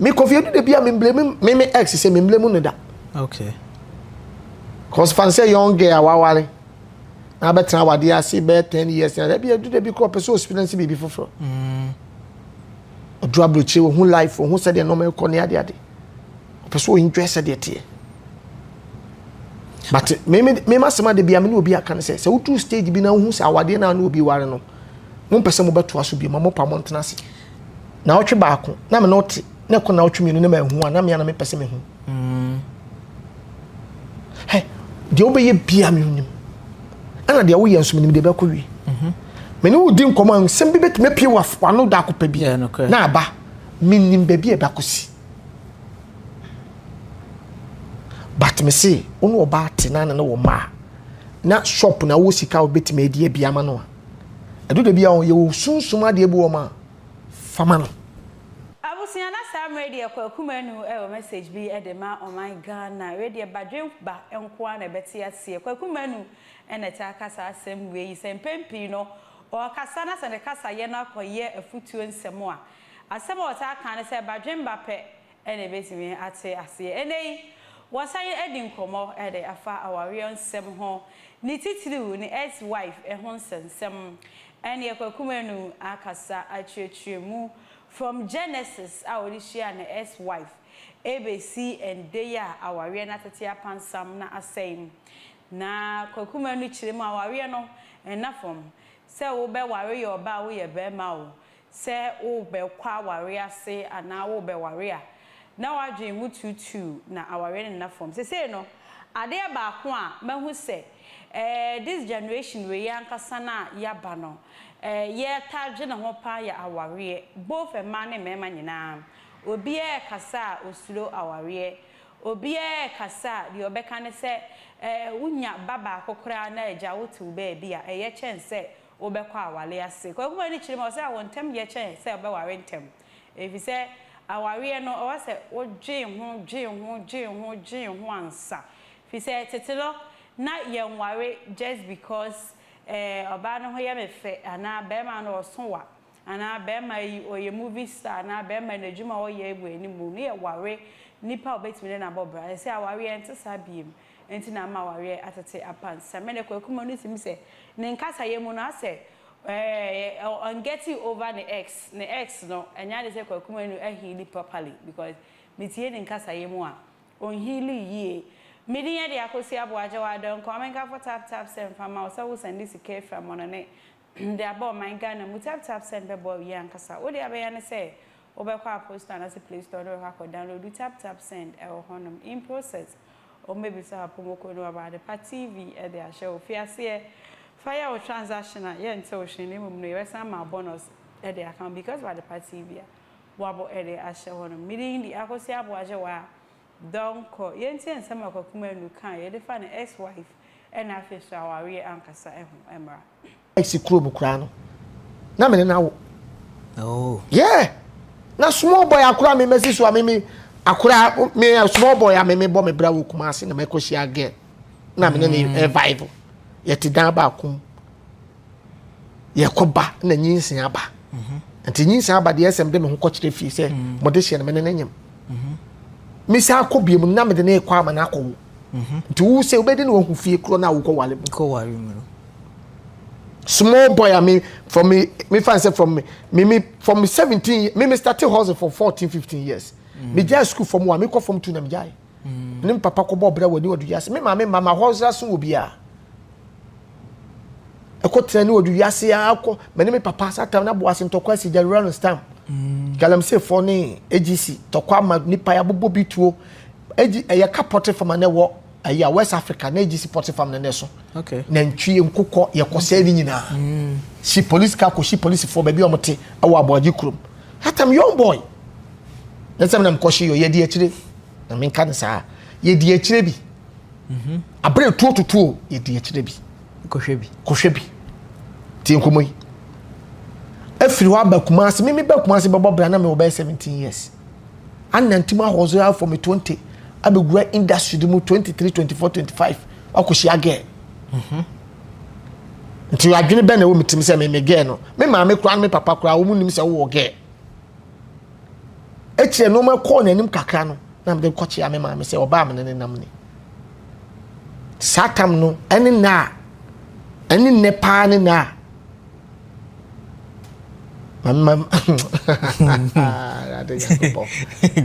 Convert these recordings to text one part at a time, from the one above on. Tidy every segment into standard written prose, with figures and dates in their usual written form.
Me Kofi Adu de bi a me blame me ex sɛ me blame no da. Okay. Cause fan sɛ young girl a waware na abɛtena awadeɛ ase bɛyɛ 10 years na bi adu da bi kɔ ɔpɛ sɛ experience biribi foforɔ. Ɔduru aburokyire, ohun life, ohun sɛdeɛ nneɛma ɛkɔ ne ade ade, ɔpɛ sɛ ɔenjoy sɛdeɛ teɛ. But me ma sɛm ade bia me ne obi aka ne sɛ woduru stage bi na wohu sɛ awadeɛ na ne obi ware no, mo mpɛ sɛ mobɛtoa so bio ma mo pa mo ntena ase na ɔtwe baako na me ne ɔte na ɛkɔ na ɔtwe mmienu na ma ehu a na me ana mepɛ sɛ mehu. Hɛ, deɛ wobɛyɛ bia me nim, ɛna deɛ woyɛ nso menim deɛ bɛkɔ wie. Me ne wo di nkɔmmɔ a, nsɛm bi bɛtumi apue w'ano daako pɛ bi na aba, menim baabi a ɛbɛkɔsi. But me se wo ne ɔbaa te na ne wɔ mmaa na shop na wo sika a wobɛtumi adi abi ama no a, ɛdo da bi a yɛwɔ sunsum adeɛ bi wɔ ma fama no. Abusua, na saa mmerɛ deɛ Kwaku Manu wɔ message bi de ma ɔman Ghana. Wei deɛ badwen ba nko ara na ɛbɛte aseɛ. Kwaku Manu na ɛtaa ka saa asɛm wei yi sɛ mpɛn pii no ɔrekasa na sɛ ne kasayɛ no akɔyɛ afutuo nsɛm a, asɛm a ɔtaa ka ne sɛ badwen ba pɛ na ɛbɛtumi ate aseɛ. Ɛnnɛ yi wɔsan adi nkɔmmɔ de afa awareɛ nsɛm ho, ne titiriw ne ex-wife ho nsɛnsɛm. Ɛneɛ Kwaku Manu akasa akyerɛkyerɛ mu from Genesis a ɔde hyia ne ex-wife ɛbɛsi ɛndɛ yi a awareɛ no atete apansam na asɛe. Na Kwaku Manu kyerɛ mu, awareɛ no nna fam sɛ wobɛware yɛ ɔbaa a woyɛ bɛrima o, sɛ wobɛkɔ aware ase anaa wobɛware a, na wadwene ho tuutuu na awareɛ no nna fam. Sesei no, adeɛ baako a mahu sɛ this generation wei ankasa no a yɛaba no, yɛtaa dwene ho paa yɛ awareɛ, both mmaa ne mmarima nyinaa. Obiara kasa a, osuro awareɛ. Obiara kasa a, deɛ ɔbɛka ne sɛ wonya ba baako koraa na agya wote wo baabi a, ɛyɛ kyɛn sɛ wobɛkɔ aware ase. Kwaku Manu kyerɛ mu, ɔsɛ awo ntɛm yɛ kyɛn sɛ wobɛware ntɛm, ɛfiri sɛ awareɛ no, ɛwɔ sɛ wodwen ho, dwen ho, dwen ho, dwen ho ansa, firi sɛ tete no na yɛnware just because ɔbaa no ho yɛ me fɛ anaa bɛrima no ɔso wa anaa bɛrima yi ɔyɛ movie star anaa bɛrima yi n'adwuma a ɔyɛ wɔ anim no. Yɛ ware nipa a ɔbɛtumi ne n'abɔ bra. Ɛsɛ awareɛ nte saa biem, nti na ama awareɛ atete apansa. Mene Kwaku Manu tumi sɛ ne nkasayɛ mu no asɛ on getting over ne ex, ne ex no, ɛnyɛ ade sɛ Kwaku Manu aheal properly, because metie ne nkasayɛ mu a, ɔnheal yie. Mede yɛ de akɔsi aboagye wɔ adɔnkɔ amenkafo Tap Tap Send fama wo sɛ wo send sika efra mɔno ne de aba ɔman Ghana mu. Tap Tap Send bɛboa wo yie ankasa. Wode abɛyɛ ne sɛ wobɛkɔ Apple Store anaasɛ Play Store ne wɔkɔ akɔ download Tap Tap Send ɛwɔ hɔnom. In process, wɔmmɛbisa promo code no waba Adepa TV ɛde ahyɛ wo fiaseɛ fa yɛ wo transaction a, yɛnte wo hwee, na mmom no yɛbɛsan ma bonus ɛde aka ho because of Adepa TV a wabɔ ɛde ahyɛ hɔnom. Mede di akɔsi aboagye wɔ a dɔnkɔ yɛntie nsɛm a Kwaku Manu ka yɛde fa ne ex-wife ɛna afei so awareɛ ankasa ɛho mmra. Ex kurom koraa no na mene na wo. Oh. Yeah, na small boy akora me mɛsi so a me akora me small boy a me bɔ me bra wɔ Kumase na mɛkɔ hyia girl na mene ne vibe, yɛte dan baako mu, yɛkɔ ba na nyinsen aba. Nti nyinsen aba deɛ, ɛsɛm de me ho kɔkyerɛ fie sɛ mɔde hyɛ no mene ne nyim. Mesa akɔ biem na mede ne kɔ ama no akɔwo. Nti wo sɛ wobɛdi ne wahu fie korɔ na wokɔ wale mu. Kɔ ware mu no. Small boy a me from me find say from me from me 17, me start hustle for 14, 15 years. Me gya school from one, me kɔ form two na me gya ne papa kɔ bɔ brɛ wɔ ni wɔdu wiase. Me maame mama hustle so wɔ bia ɛkɔ tena ne wɔdu wiase akɔ me ne me papa sa tam na bo ase ntɔkwa si gya run stamp galamsey fɔ ne AGC tɔkwa ama nipa ya bobɔ bi tuo AG ɛyɛ ka poultry farm na ɛwɔ ɛyɛ a West Africa na AGC poultry farm na ɛnɛ so. Nantwie, nkokɔ, yɛkɔ sɛɛ ne nyinaa si police car kɔ si polisifoɔ baabi a wɔn te ɛwɔ Aboagye kurom. That time, young boy ne sɛm na mekɔ hye yɔ yɛdi akyire na menka ne saa yɛdi akyire bi abere tuo tutuo yɛdi akyire bi. Kɔhwɛ bi. Kɔhwɛ bi tie nkɔmɔ yi afiri hɔ aba Kumase. Mimi ba Kumase bɛbɔ bra na mewɔ bɛyɛ 17 years anante mu ahɔso afɔ me 20 abɛgura industry mu 23, 24, 25 wakɔhyia girl. Nti adwene bɛn na ɛwɔ me tirim sɛ me girl no, me maame koraa ne me papa koraa wɔn nim sɛ wowɔ girl. Akyire nneɛma kɔɔ n'anim kakra no, na mede kɔkyea me maame sɛ ɔbaa me ne ne nam ni. Saa tam no, ɛne nna a, ɛne nnɛ paa ne nna a, mama ade nyankopɔn.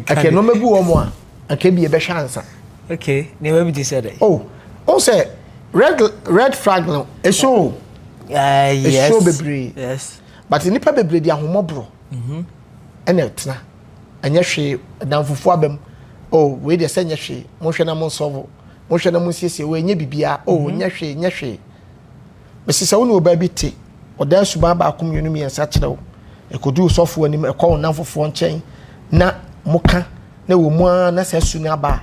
Ɛkɛ nneɛma bi wɔ mu a, anka bi yɛbɛhwɛ ansa. Okay, nneɛma bi te sɛ dɛ. Oh, o sɛ red red flag no, ɛso o. Yes. Ɛso bebree. Yes. But nnipa bebree de ahomɔborɔ ɛna ɛtena. Ɛnyɛ hwee, adamfofoɔ aba mu. Oh, wei deɛ sɛ nyɛ hwee, monhwɛ na monsɔvo, monhwɛ na monsiesie, wei nyɛ biribiara, oh, nyɛ hwee, nyɛ hwee. Mese sɛ wo ne ɔbaa bi te, ɔdan suban baako mmienu mmiɛnsa kyerɛ wo, ɛkɔdu sɔfoɔ anim, ɛkɔ wo nnamfofoɔ nkyɛn, na moka, na ɛwɔ mu ara na saa su no aba a,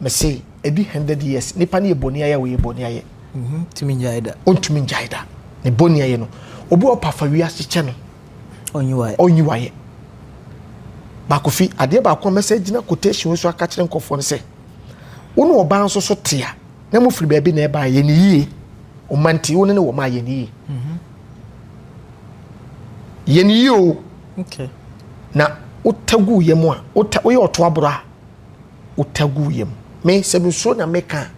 mese ɛdi 100 years, nipa no yɛ bɔne ayɛ a, ɔyɛ bɔne ayɛ. Ntumi ngyae da. Ɔntumi ngyae da. Ne bɔne ayɛ no. Obi wɔ pa fa wiase kyɛ no. Ɔnyi wayɛ. Ɔnyi wayɛ. Baako fi adeɛ baako a mɛsɛ gyina quotation so aka kyerɛ nkurɔfoɔ no sɛ, wo ne ɔbaa nso so te a, na mo firi baabi na ɛba a, yɛ ne yie. Ɔma nti wo ne ne wɔ ma yɛ ne yie. Yɛ ne yie o. Okay. Na wota gu yam a, wota woyɛ ɔto aboro a, wota gu yam. Me sɛ mesuro na meka a,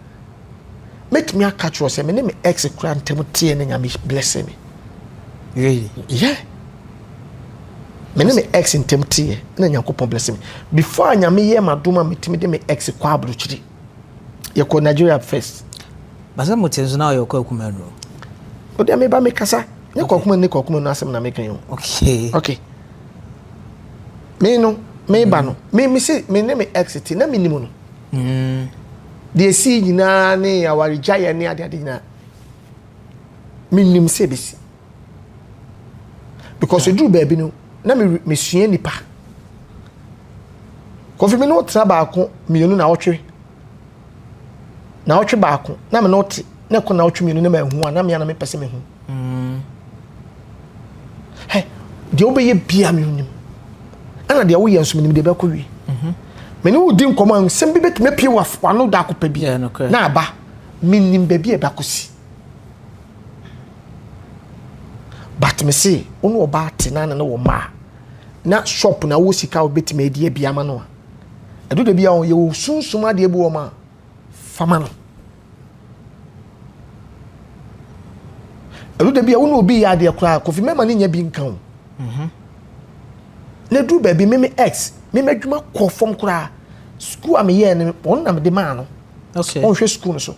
mɛtumi aka kyerɛ sɛ me ne me ex kura ntam teɛ na Nyame bless me. Really? Yeah. Me ne me ex ntam teɛ na Nyankopɔn bless me. Before a Nyame yɛ m'adom a metumi de me ex kɔ aburokyiri. Yɛkɔ Nigeria first. Basa mo te nso na ɔyɛ ɔkɔ akuma no. O deɛ meba mekasa. Ne kɔ akuma ne kɔ akuma no asɛm na meka yi o. Okay. Okay. Me no, me ba no, me me se me ne me ex te na me nim no. Deɛ esi nyinaa ne awaregyaeɛ ne ade ade nyinaa. Me nim sɛ ebesi. Because eduru baabi no, na me mesua nipa. Kofi me ne wo tena baako mmienu na ɔtwe. Na ɔtwe baako na me ne wo te na ɛkɔ na ɔtwe mmienu na mahu a na me a na mepɛ sɛ mehu. Hɛ, deɛ wobɛyɛ bia me nim. Ɛna deɛ woyɛ nso menim deɛ ɛbɛkɔ wie. Me ne wo di nkɔmmɔ a nsɛm bi bɛtumi apue w'ano da akɔpɛ bi na aba. Menim baabi a ɛbɛakɔsi. But me se, wo ne ɔbaa te na ne ne wɔ mma a, na shop na wowɔ sika a wobɛtumi adi abi ama no a, ɛdo da bi a yɛwɔ sunsum adeɛ bi wɔ ma a, fa ma no. Ɛdo da bi a wo ne obi yɛ adeɛ koraa, Kofi mɛma no nya bi nka o. Na duru baabi me me ex, me m'adwuma kɔ fam koraa, sukuu a meyɛɛ no, wɔn na mede maa no. Ɔnhwɛ sukuu no so.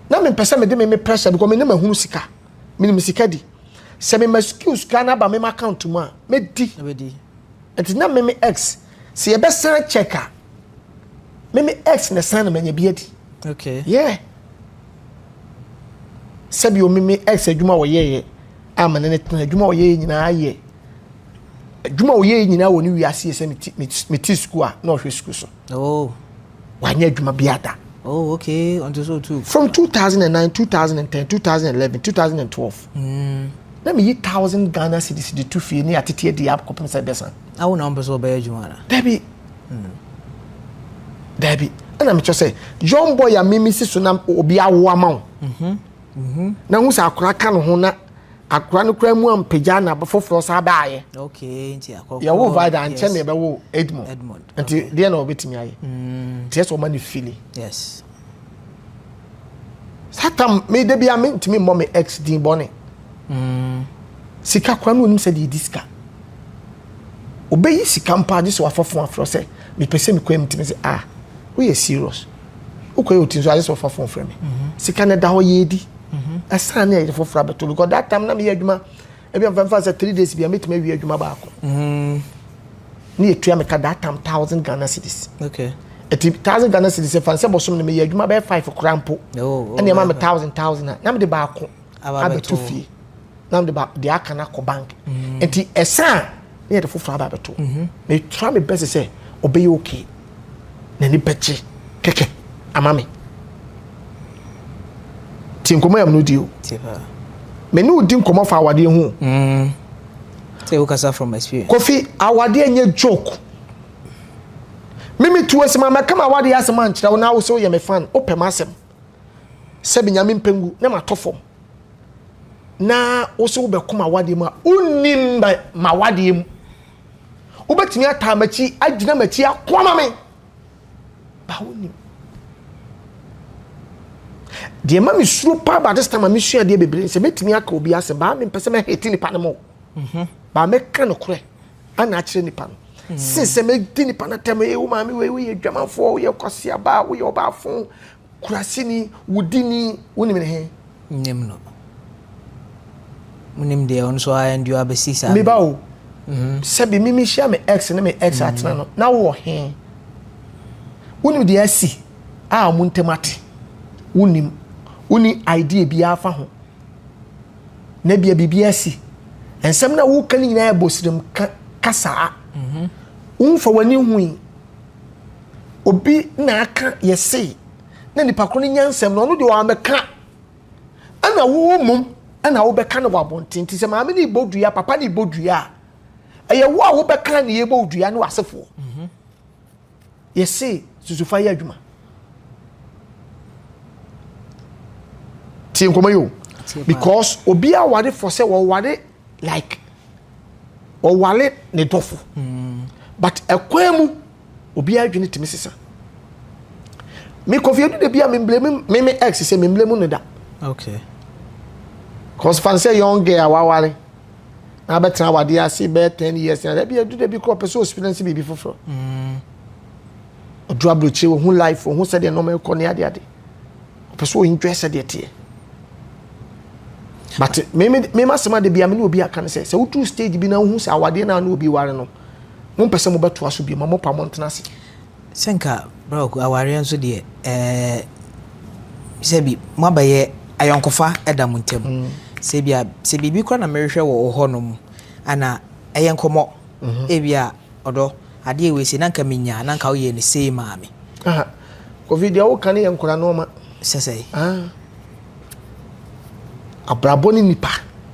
Na mempɛ sɛ mede me me pressure because me ne mahunu sika. Menim sika di. Sɛ mema sukuu sika no aba me account mu a, mɛdi. Nti na me me ex, sɛ yɛbɛsan check a, me me ex na san na manya bi adi. Okay. Yeah. Sɛbi o me me ex adwuma wɔyɛyɛ a me ne ne tena adwuma wɔyɛyɛ nyinaa yɛ adwuma wɔyɛyɛ nyinaa wɔ ne wiase yɛ sɛ me ti sukuu a na ɔhwɛ sukuu so. Oh. Wanyɛ adwuma bi ada. Oh, okay. Until so too. From 2009, 2010, 2011, 2012. Na me yi 1000 Ghana cedis de tu fie ne atete adi akɔpem sɛ bɛsa. Awo na ɔmpɛ sɛ ɔbɛyɛ adwuma na. Dabi. Dabi. Ɛna mekyerɛ sɛ young boy a mimi si so na obi awo ama wo. Na hu sɛ akora ka ne ho na akora no kora mu ampagya na foforɔ saa baayɛ. Okay, nti akɔkɔ. Yɛwo Vida nkyɛn na yɛbɛwo Edmond. Edmond. Nti deɛ na ɔbɛtumi ayɛ. Nti ɛsɛ ɔma ne fili. Yes. Satan me da bia me ntumi mmɔ me ex din bɔne. Sika kora no onim sɛ deɛ ɛdi sika. Obɛyi sika mpo agye sɛ wafa fon afrɛ sɛ mepɛ sɛ mekɔ mu ntumi sɛ ah woyɛ serious. Wokɔ yɛ oti nso agye sɛ wafa fon frɛ me. Sika no da hɔ yɛdi. Ɛsan ne ɛyɛ foforɔ abɛto because that time na meyɛ adwuma ebi amfa mfa sɛ 3 days bia mɛtumi awie adwuma baako. Ne yɛtua meka that time 1000 Ghana cedis. Okay. Ɛti 1000 Ghana cedis ɛfa nsɛ bɔsom no meyɛ adwuma bɛyɛ 5 koraa mpo. Ɛne ɛma me 1000 1000 a na mede baako abɛto fie. Na mede ba deɛ aka no akɔ bank. Nti ɛsan ne yɛde foforɔ aba abɛto. Metra me best sɛ ɔbɛyɛ okay. N'ani bɛgye kɛkɛ ama me. Ti nkɔmmɔ yam no di o. Me ne wo di nkɔmmɔ fa awadeɛ ho. Sɛ wokasa from experience. Kofi, awadeɛ nyɛ joke. Me me tu asɛm a mɛka m'awadeɛ asɛm ankyerɛ wo na wo sɛ woyɛ me fan, wopɛ m'asɛm. Sɛbi Nyame mpɛ ngu na matɔ fam. Na wo sɛ wobɛko m'awadeɛ mu a, wonnim m'awadeɛ mu. Wobɛtumi ataa m'akyi agyina m'akyi ako ama me. Ba wonim. Deɛ ma mesuro paa ba this time a mesua adeɛ bebree sɛ mɛtumi aka obi asɛm baa mempɛ sɛ mɛhete nipa no mo. Mhm. Baa mɛka nokorɛ ana akyerɛ nipa no. Mm. Sen sɛ mɛdi nipa no atɛm, ee wo maame wei woyɛ dwamanfoɔ, woyɛ kwasiaba, woyɛ ɔbaafo, kuraseni, wodini, wonim ne he? Nim no. Wonim deɛ ɔno nso a endure abɛsi saa. Meba o. Mhm. Sɛbi me mehyia me ex ne me ex mhm. atena no, na wowɔ he? Wonim deɛ asi a ɔmo ntam ate. Wonim. Wonni idea biara fa ho. Na bia biribi asi. Nsɛm na woka no nyinaa yɛ bosirim ka kasaa. Mhm. Womfa w'ani hui. Obi na aka yɛse na nipa ko no nyansɛm no ɔno deɛ ɔamɛka ɛna wo mmom ɛna wobɛka no wɔ abɔnten nti sɛ maame no ibɔ dua papa no ibɔ dua a ɛyɛ wo a wobɛka ne yɛbɔ dua ne w'asefoɔ mhm. yɛse susufa yɛ adwuma tie nkɔmɔ yi o because obi aware fɔ sɛ wɔware like ɔware ne dɔfo but ɛkwan mu obiara adwene tumi sesa me Kofi Adu da bi a memble me me ex sɛ memble mu no da okay cause fan sɛ young girl a waware na abɛtena awadeɛ ase bɛyɛ ten years na bi adu da bi kɔ ɔpɛ sɛ experience biribi foforɔ ɔduru aburokyire ɔhu life ɔhu sɛdeɛ nneɛma ɛkɔ ne adeade ɔpɛ sɛ ɔenjoy sɛdeɛ teɛ but me me me masɛm ade bia me ne obi aka no sɛ sɛ woduru stage bi na wohu sɛ awadeɛ no a ne obi ware no mompɛ sɛ mobɛtoa so bio ma mopa montena ase. Sɛ nka bra awareɛ nso deɛ ɛɛ sɛbi moabɛyɛ ayɔnkofa ɛda mo ntam mm. sɛ bia sɛ biribi kora na merehwɛ wɔ wo hɔ nom ana ɛyɛ nkɔmmɔ mm-hmm. ebia ɔdɔ adeɛ wei sei na nka menya na nka woyɛ ne sei maa me. Kofi deɛ woka no yɛ nkora nneɛma. Sɛ sɛ. Ah. Abrabɔ ne nipa.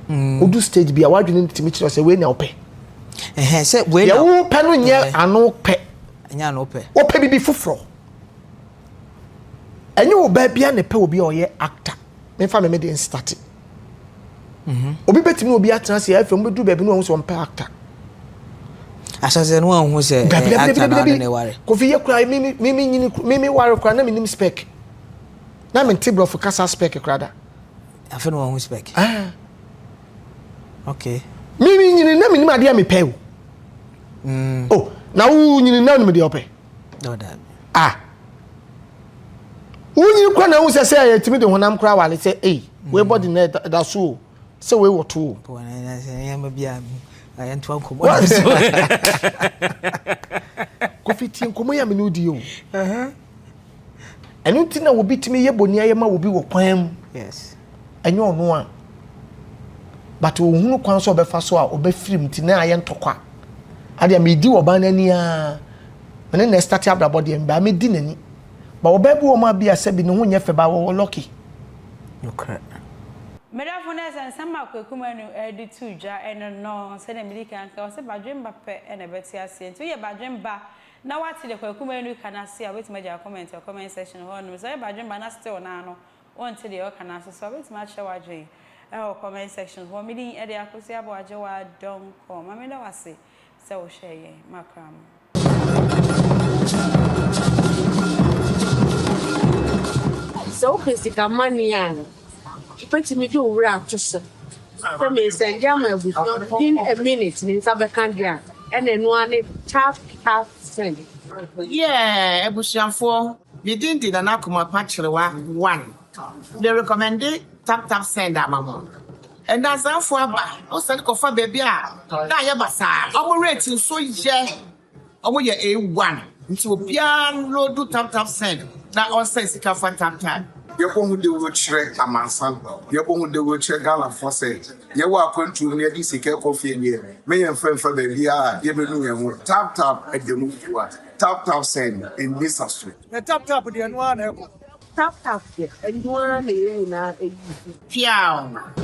Mm. Wodu stage bi a w'adwene tumi kyerɛ sɛ wei na wopɛ. Ɛhɛn sɛ wei na. Deɛ wopɛ no nyɛ ano pɛ. Ɛnyɛ ano pɛ. Wopɛ bibi foforɔ. Ɛnyɛ ɔbaa bi a na ɛpɛ obi a ɔyɛ actor. Memfa me me de nstate. Mhm. Obi bɛtumi ne obi atena ase afei wɔbɛduru baabi no wɔn sɛ ɔmpɛ actor. Ahyɛsɛ no wɔn ho sɛ eh, actor na ɔne ne ware. Kofi yɛ kura mi mi mi nyini mi mi ware kura na mi nim spec. Na mi nte borɔfo kasa spec kura da. Afei na wɔn ho spec. Ah. Okay. Mi mi nyini na mi nim adeɛ a mi pɛ o. Mm. Oh, na wo nyini na nim deɛ ɔpɛ. Ah. Wonyin kora na ehu sɛ sɛ yɛtumi de honam kora wale sɛ ei wei bɔde na ɛda so o sɛ wei wɔ to o. Kofi tie nkɔmmɔ yi a me ne wo di o. Ɛno nti na obi tumi yɛ bɔni ayɛ ma obi wɔ kwan mu. Ɛnyɛ ɔno a. But ohunu kwan sɛ ɔbɛfa so a ɔbɛfiri mu nti na ayɛ ntɔkwa. Adeɛ medi ɔbaa no ani ara. Me ne na ɛstate abrabɔ deɛ mbaa medi n'ani. But ɔbaa bi wɔ hɔ a bi a sɛbi ne ho nyɛ fɛ but ɔwɔ lucky. Nokorɛ. Medɔfo no sɛ nsɛm a Kwaku Manu de too dwa no no, sɛdeɛ medi kan kae, ɔse badwemba pɛ na ɛbɛte aseɛ. Nti woyɛ badwemba na woate deɛ Kwaku Manu reka no ase a, wobɛtumi agya wo comment wɔ comment section hɔ nom. Sɛ woyɛ badwemba na still naa no wonte deɛ ɔreka no ase so a, wobɛtumi akyerɛ w'adwene wɔ comment section hɔ. Me din de Akosua Aboagyewa Donkor. Ma meda wo ase sɛ wohwɛɛ yɛn. Makra mo. Sɛ wopɛ sika money a, wobɛtumi de wo werɛ ato so sɛ meresɛnde ama abusua within a minute ne nsa bɛka deɛ a, ɛna ɛno ara ne tap tap send. Yeah abusuafoɔ me din de Nana Kumapa Kyerewa one me recommende tap tap send ama mo ɛnɛ asanfoɔ aba wo send kɔfa baabi a na ayɛ basaa ɔmo rate nso yɛ ɔmo yɛ A one nti obiara nlodu tap tap send na ɔnsend sika fa tap tap. Yɛbɔ ho dawuro kyerɛ amansan, yɛbɔ ho dawuro kyerɛ Ghanafoɔ sɛ yɛwɔ akwantuo mu na yɛde sika rekɔ fie deɛ, mɛ yɛmfa mfa baabiara a yɛbɛnu yɛn ho. Tap tap ɛda mu fua, tap tap send, ɛnni sa so. Na tap tap deɛ ɛno ara na ɛkɔ. Tap tap deɛ ɛno ara na yɛn nyinaa use. Piaw!